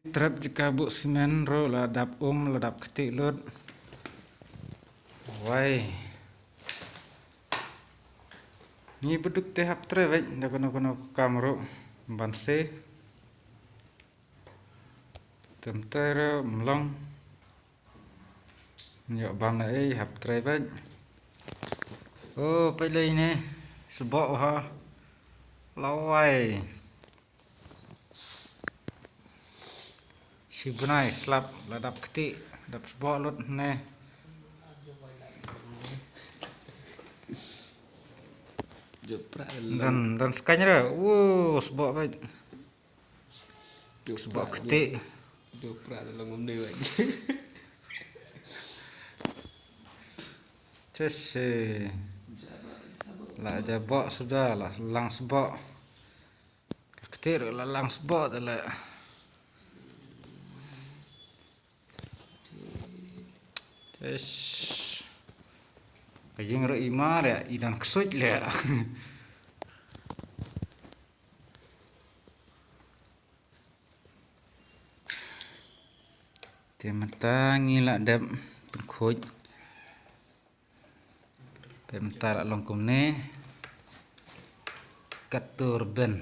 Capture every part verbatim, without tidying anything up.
Trep jaka buh simen ruh la dap um, la dap ktieh lut. Wai. Ngi baduk te hap trei beit da kano kano ka kam ruh ban se. Tem te ruh mlong. Ïoh bam na ei hap trei beit. Oh, peit lei ne. Sboh ha. Lawai. Shi bnai slap la dap ktieh, dap sboh lut ne. Jop pra Dan dan skany re. Wo, sboh beit. Jop sboh pra ktieh. Jop pra dalam ngomne beit. Cese. La jaboh suda la lang sboh. Ka ktieh ruh la lang sboh te la. Eish. Ka ïing ruh i mar ïa, i don ksuid leh. Te mynta ngi la dep pynkhuid. Te mynta la long kumne. Kat tu rben.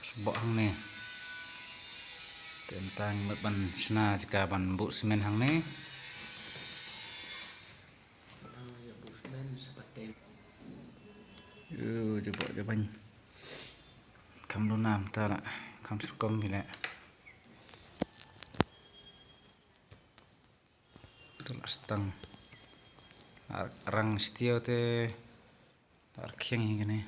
Sboh hangne. Te mynta ngi mut ban shna jaka ban buh simen hangne. Ïoh, jaboh jaban. Kham duna mynta la kham syrkom bile. Dula stang. Ar-, rang stiaw te. Ar khiang hi kane.